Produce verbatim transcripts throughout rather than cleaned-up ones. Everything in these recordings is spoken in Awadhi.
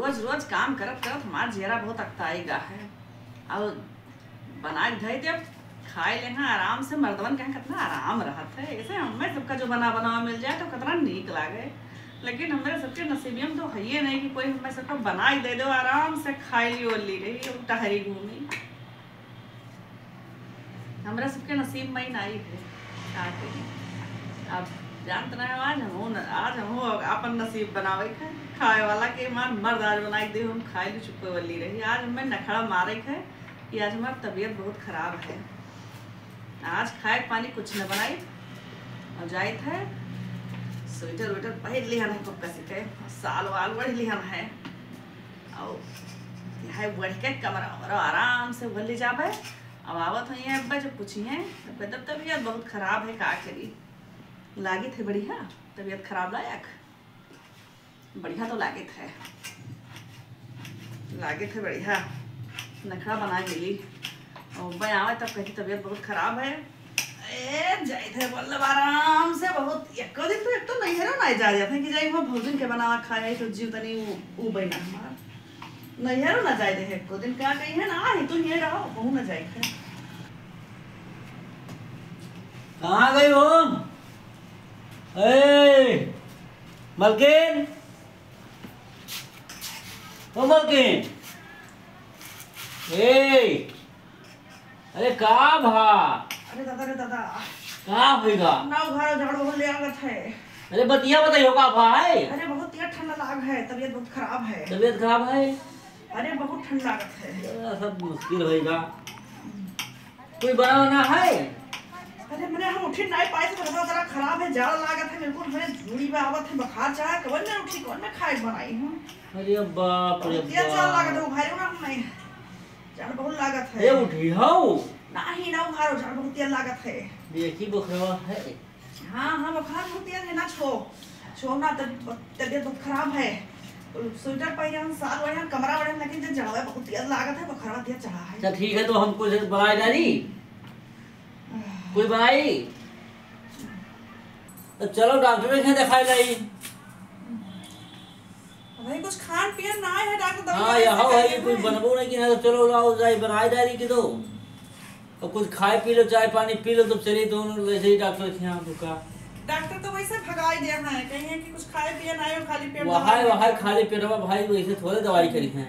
रोज रोज काम करत करत हमार जियरा बहुत अकताई गा है। और बना के धई देब, खाए लेहा आराम से। मर्दवन के यहाँ कितना आराम रहत है, ऐसे हमें सबका जो बना बनावा मिल जाए तो कितना नीक लागे। लेकिन हमरे सबके नसीबिया में तो हइये नहीं कि कोई हमें सबका बना के दे दो, आराम से खाए ली ओली रही, टहरी घूमी। हमरा सबके नसीब में ही नाई है, का करी। अब जानत ना है, आज हमहू न, आज हमहू अपन नसीब बनावे के खाए वाला के हमार मर्द आज बनाई दे, हम खाए ली चुपे वाली रही। आज हमें नखड़ा मारे के है कि आज हमार तबीयत बहुत खराब है, आज खाए पानी कुछ न बनाई। और जाइत है स्वेटर वेटर पहन लिहन है पक्का से के, साल वाल ओढ़ लिहन है। और यहाँ बढ़ के कमरा वमरा आराम से भर ले जाबे। अब आवत हुई है अब्बा, जब पूछी है तब कहते तबीयत बहुत खराब है, का करी। लागित है बढ़िया, तबीयत खराब लायक बढ़िया तो लागित है, लागित है बढ़िया। नखड़ा बनाए मिली और अब्बा आवे तब कही तबीयत बहुत खराब है। ए, जाइत है बोल आराम से, बहुत एको दिन तो, एक तो नैहरो ना जा जाते हैं कि जाई वो भौजन के बनावा खाए तो जीव तनी उ, उ बना हमार। नैहरो ना जाए दे एको दिन, का कही है ना, ही तो ये रहो, कहूँ ना जाए है। कहाँ गई हो? ए, मलकिन, ओ मलकिन, ए, अरे का भा? अरे दादा रे दादा। का होइगा? ना उघारो झाड़ बहुत ले लागत है। अरे बतिया बताइयो का भा है? अरे बहुत तेज ठंडा लाग है, तबीयत बहुत खराब है। तबीयत खराब है? अरे बहुत ठंड लागत है। अरे सब मुश्किल होइगा। कोई बना ना है? अरे मने हम उठी नहीं पाए थे, तबीयत जरा खराब है, जाड़ा लागत है, बिल्कुल हमरे झूड़ी में आवत है, बुखार चढ़ा, कवन में उठी, कवन में खाए बनाई हम? अरे बाप रे बहुत तेज जाड़ा बाप। लागत है, उघारो ना हम नहीं। जाड़ बहुत लागत है। ए, उठी हौ। नाही, ना उघारो, जाड़ बहुत तेज लागत है। देखी बोखरवा है। हाँ, हाँ, बुखार बहुत तेज है ना, छो। छो ना, तब-, तबीयत बहुत खराब है। स्वेटर पहिरे हम, साल ओढ़े हम, कमरा ओढ़े हम, लेकिन जे जड़वा बहुत तेज लागत है, बुखारवा तेज चढ़ा है। अच्छा, ठीक है, तो हम कुछ बनाए डाली। कोई बनाई? तो चलो डॉक्टर के यहाँ दिखाई लाई। भाई, कुछ खान पियन ना है, डॉक्टर दवाई हाँ, दवाई यहाँ से है, करिए कुछ हैं। बनबो नहीं कि ना, तो चलो लाओ, जाए बनाए डाली की दो। और कुछ खाए पी लो, चाय पानी पी लो, तो चलिए दोनों वैसे ही डॉक्टर के यहाँ आपका। डॉक्टर तो वैसे भगाई दिया है, कहीं है कि कुछ खाए पिए ना हो, खाली पेट वहाँ, दवाई वहाँ लेके। खाली पेटवा भाई वैसे थोड़े दवाई करी हैं।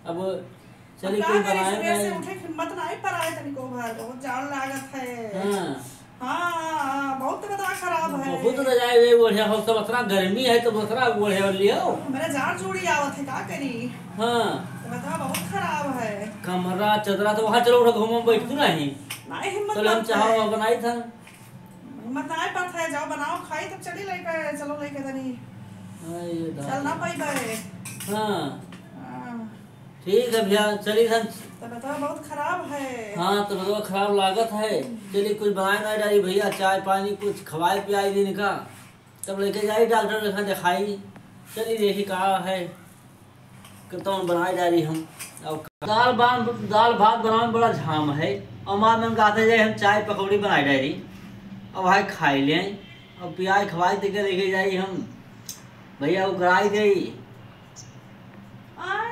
अब चलिए, अब का कोई करी, बनाए सुबह से नहीं। उठे के हिम्मत ना आई पर आए तनिको भर, बहुत जाड़ लागत है। हाँ। हाँ, हाँ, हाँ, बहुत तबीयत खराब है। बहुत रजाई रे ओढ़े हो, सब इतना गर्मी है तो दूसरा ओढ़े और लियो। मेरा जाड़ जुड़ी आवत है, का करी? हाँ। तबीयत बहुत खराब है। कमरा, चदरा तो वहाँ चलो, उठो, घूमो, बैठ तू नहीं। नहीं, हिम्मत चलो, हम मत चाहो है। बनाई था। हिम्मत ना पात है, जाओ बनाओ, खाई तब चली लेके, चलो लेके तनी। हाँ, ये चल ना दादा। पाई बे। हाँ। हाँ। ठीक है भैया, चली हम। तबीयत बहुत खराब है। हाँ, तबीयत खराब लागत है। चली कुछ बनाए ना डाली भैया, चाय पानी कुछ खवाए पियाई दिन का, तब लेके जाई डॉक्टर के यहाँ दिखाई। चली देखी का है, कतौन बनाए डाली हम। अब दाल बान-, दाल भात बनावे में बड़ा झाम है। और माँ मन कहते जाए हम चाय पकौड़ी बनाए डाली, अब भाई खाई लें। अब पियाई खवाई दे के लेके जाई हम, भैया वो कराई दे। आय,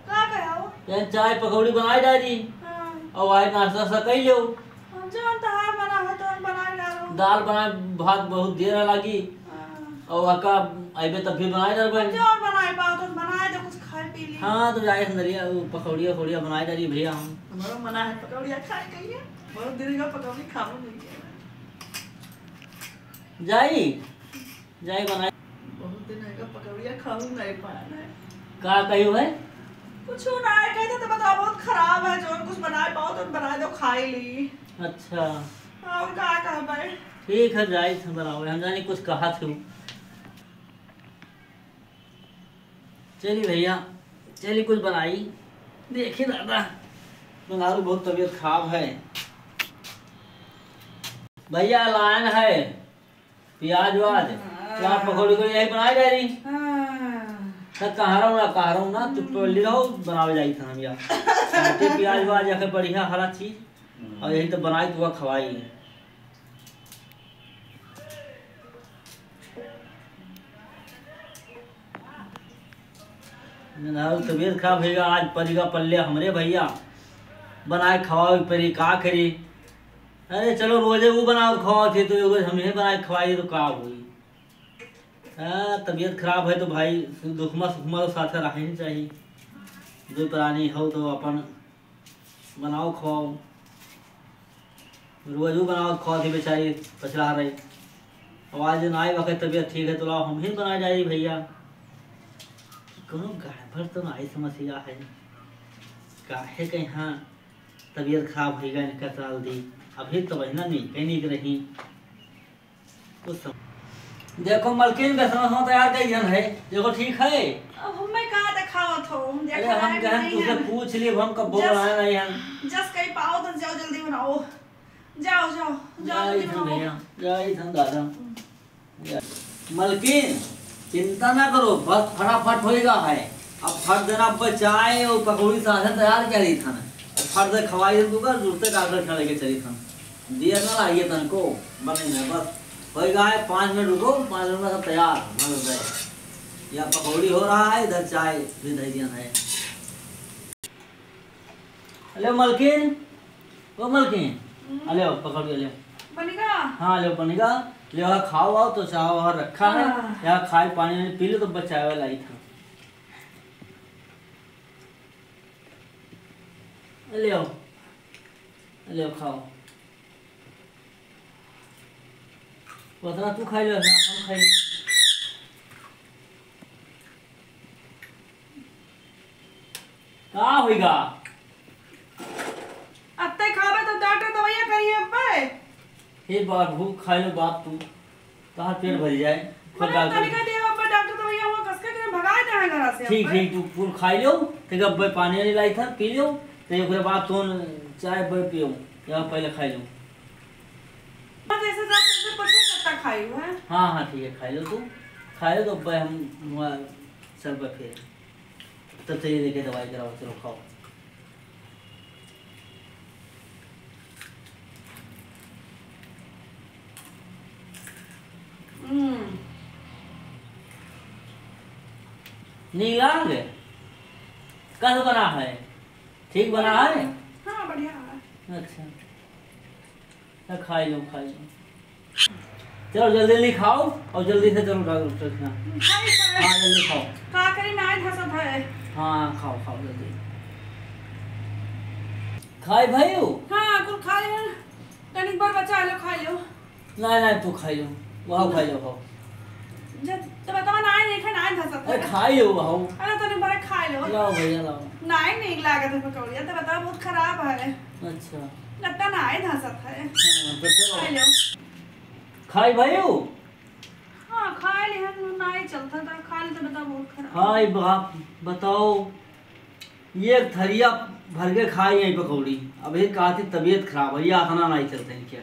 का कहे हो? यार, चाय पकौड़ी बनाई डाली। हाँ। और आए नाश्ता सा कई लो। हम जौन तहार बना हो, तौन बनाए डालो। दाल बनाए, भात बहुत देर लागी। हाँ। और आका अइबे तब फिर बनाए डालबे। हम जौन बनाए पाओ, तो बनाए दो, कुछ खाए पी ली। हाँ, तो जाए अंदरिया, वो पकौड़िया, पकौड़िया बनाए डाली भैया हम। हमारा मना है पकौड़िया खाए के लिए। बहुत दिन का पकौड़ी खाबो नहीं किया। जाई। जाई बनाई। बहुत दिन है का पकौड़िया खाऊ नहीं पाया है। का कही है? कुछ ना है, कहते तो बताओ, बहुत खराब है, जो कुछ बनाए पाओ तो बनाए दो, खाई ली। अच्छा। और का कहबे? ठीक है, जाई थे बनावे, हम जानी कुछ कहा थे। चली भैया, चली कुछ बनाई। देखी दादा, मंगारू बहुत तबीयत खराब है। भैया लाइन है, प्याज व्याज, हाँ। प्याज पकौड़ी को यही बनाए जा रही। हाँ। तो कहाँ रहूँ ना, कहाँ रहूँ ना, चुप तो ली रहो, बनावे जाई था हम यार। काटे प्याज व्याज, या फिर बढ़िया हरा चीज, और यही तो बनाई तो खवाई। ना, तबीयत खराब होइगा, आज परिगा पल्ले हमरे भइया, बनाए खवावे परी, का करी? अरे चलो, रोजे उ बनाओ खवाओ थे, तो रोज हमहीं बनाए खवाई तो का होई? हाँ, तबीयत खराब है तो भाई, दुखमा सुखमा तो साथे रहे ही चाहिए। दो प्राणी हो तो अपन बनाओ खवाओ। रोजू बनाओ खवाओ थी बेचारी, पछला रही। अब आज नाई वक्त तबीयत ठीक है तो लाओ हमहीं बनाए जाई भइया। कोनो गड़बड़ तो नाई समस्या है, काहे के यहाँ तबीयत खराब होइगा इनका चाल दी। अभी तो बहिना नहीं, कहीं नहीं रही। कुछ सम-, देखो मलकिन का समोसा तैयार कर दिया है, देखो ठीक है। अब हमें कहाँ देखावत हो, हम अरे देखा हम है कि कहन नहीं तुझसे है। पूछ लिए, हम कब जस, बनाया नहीं है। जस कहीं पाओ तो जाओ जल्दी बनाओ, जाओ, जाओ, जाओ जय जल्दी धन बनाओ। भैया, जय धन दादा। हम्म। मलकिन, चिंता ना करो, बस फटाफट होइगा है। अब फट देना बचाए और पकौड़ी साथे तैयार करी थन। अब फट दे खवाई दे तू कर, जुड़ते डॉक्टर के लेके चली थन। दिया ना लाइए तनको, बने में बस। होइगा है, पाँच मिनट रुको, पाँच मिनट में सब तैयार, बन गए। यहाँ पकौड़ी हो रहा है, इधर चाय भी दे दिया है। अले मलकिन, ओ मलकिन, हम्म। अले आओ, पकड़ के ले। बनेगा? हाँ, ले बनेगा। ले आओ, खाओ आओ, तो चाह वहाँ रखा है। हाँ। यहाँ खाए पानी वानी पी लो तो बचावे वाला ही था। ले आओ, ले आओ, खाओ। उतना तू खाई लो, ना हम खाई लो। का होइगा? अत्ते खाबे तो डॉक्टर दवाइयाँ करिए अब्बे। हे बाबू, खाई लो बाप तू, तहार पेट भर जाए। फिर मतलब डॉक्टर तनिका देर अब्बे डॉक्टर दवाइयाँ हुआ कसके के भगाए दे हैं घरा से ठीक, अब्बे। ठीक, तू पूर खाई लो, तेरे अब्बे पानी वाली लाई था, पी लो, ते ओकरे बाद तू चाय अब्बे पियो, या पहले खाई लो। बस ऐसे जाओ, तुमसे पूछे कितना खाई हुआ है? हाँ, हाँ, ठीक है, खाई लो तू, खाई लो तो अब्बे हम वहाँ चल पे फिर। तब चलिए लेके दवाई कराओ, चलो खाओ। हम्म। नीला रे, कैसे बना है? ठीक बना है? हाँ, बढ़िया है। अच्छा। तो खाई लो, खाई लो। चलो, जल्दी जल्दी खाओ और जल्दी से चलो डॉक्टर के यहाँ। खाई खाई। हाँ, जल्दी खाओ। का करी, नाई धसत है। हाँ, खाओ, खाओ जल्दी। खाई भाई हो? हाँ, कुल खाई है। तनिक बार बचा लो, खाई लो। नाई, नाई, तू खाई लो। वहाँ खाई लो, खाओ। जब तो बतावा, नाई नहीं खाई, नाई धसत अरे, है। खाई लो, वहाँ। अरे, तनिक बार खाई लो। लाओ भैया, लाओ। नाई नहीं लागत है पकौड़िया, तो बतावा, बहुत खराब है। अच्छा। लगता नाई धसत है। हाँ, तो चलो। खाई लो। खाई भाई हो? हाँ, खाई ले, हम नाई चलता था, खा ले तो बतावा, बहुत खराब। खाई बाप, बताओ। ये एक थरिया भर के खाई है पकौड़ी। अब ये कहती तबीयत खराब है, ये आतना नहीं चलते इनके।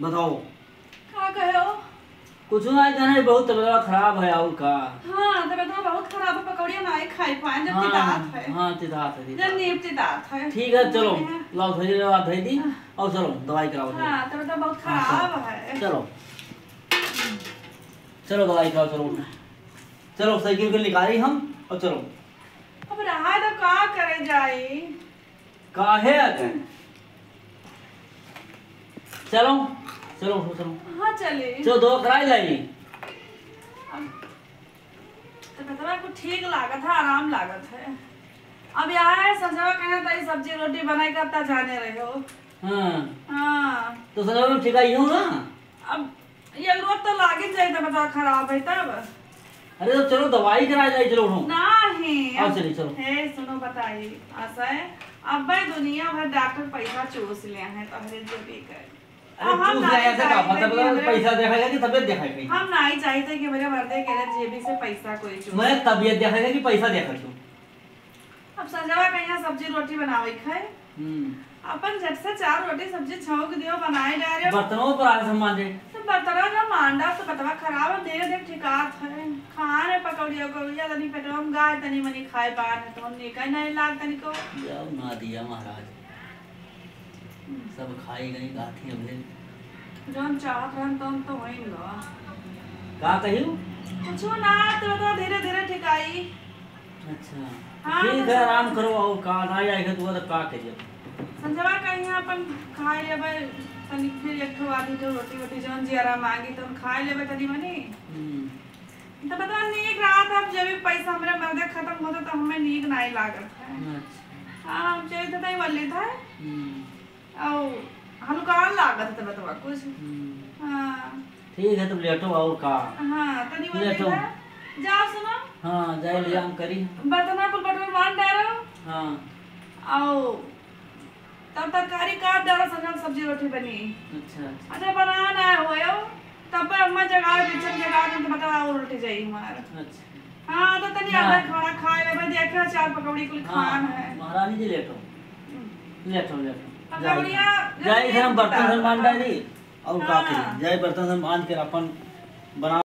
बताओ। का कहे हो? कुछ नहीं कहना, बहुत तबीयत खराब है और का। हाँ, तबीयत तो बहुत खराब है, पकौड़िया नहीं खाई पाए, जब हाँ, तितात है। हाँ, तितात है, जब तितात। नीप तितात है। ठीक है, चलो, हाँ। लाओ थरिया लाओ, धई दी, हाँ। और चलो, दवाई कराओ, चलो। हाँ, तबीयत तो बहुत हाँ, चलो। खराब है। चलो। चलो, दवाई कराओ, चलो। चलो, साइकिल को निकाली हम, और चलो। अब रहा तो का करे जाई? काहे अतन? चलो, चलो, चलो। हाँ, चले। चलो, दवा कराई लाई। अब तो बतवा कुछ ठीक लागत है, आराम लागत है। अब यहाँ है, संजवा कहे ताई सब्जी रोटी बनाई करता जाने रहे हो। हाँ। हाँ। तो संजवा में ठीक आई हो ना? अब ये रोज तो लागिन जाई, तब तो खराब है तब। अरे तो चलो दवाई कराई लाई, चलो उठो। नहीं, आओ अब चलिए, चलो। हे सुनो बताई, ऐसा है, अब भाई दुनिया भर डॉक्टर पैसा चूस ले हैं, तो हरे जेबी कर। अरे अब हम चूस ले नहीं ऐसे का चाहते मतलब कि हमारे पैसा देखाएगा कि तबीयत देखाएगा? हम नहीं चाहते कि मेरे मर्दे के जेबी से पैसा कोई चूस। मैं तबीयत देखाएगा कि पैसा देखाएगा? अब संजवा कहिया सब्जी रोटी बनावे खाए। हम्म। अपन झट से चार रोटी सब्जी छौंक दियो, बनाए डारे। बर्तनों पर आके हम मांजे। तो बर्तनों ना मांडा, तो बतवा खराब है, धीरे धीरे ठिकात है। खान है पकौड़िया उकौड़िया, तनी पेटवा में गाय, तनी मनी खाए पान है, तो हम निकाय नहीं लाग तनी को। जाओ ना दिया महाराज। सब खाई गई, गाथी अबले। जौन चाहत रहन, तौन तो होइन बा। का कहियो? कुछो ना, तो बतवा धीरे धीरे ठिकाई। अच्छा। हाँ, ठीक तो है, आराम करो, और का, ना आई है तो, तो का करिए? संझवा का यहाँ अपन खाए लेबै, तनी फिर एक ठो आधी ठो रोटी वोटी जौन जियरा मांगी तो खाए लेबै तनी मनी। हम्म। तो बता, नीक रात, अब जब भी पैसा हमरे मर्दे खत्म होता तो हमें नीक नाई लागत है। अच्छा। हाँ, हम चलते तई वल्ली था। हम्म। औ हलुकान लागत है बतवा कुछ। हम्म। हाँ। ठीक है, तुम लेटो और का। हाँ, तनी वो लेटो। देखा। जाओ सुनो। हाँ, जाए ले आम करी। बर्तना कुल बटोर मान डारो। हाँ। औ तब तरकारी काट डारो, संझा सब्जी रोटी बनी। अच्छा, अच्छा। अच्छा, बना ना होयो, तब अम्मा जगाड़, बिचन जगाड़, तो बता और उल्टी जाई हमार। अच्छा। हाँ, तो तनी ना। आधा खाना खाए लेबै, देखियो अचार पकौड़ी कुल हाँ, खान है। महारानी जी लेटो। हम्म। लेटो, लेटो। पकौड़िया जाए, जाए, इधर हम बर्तन धर मान डाली, और का हाँ। करी? जाए बर्तन धर मान के अपन बना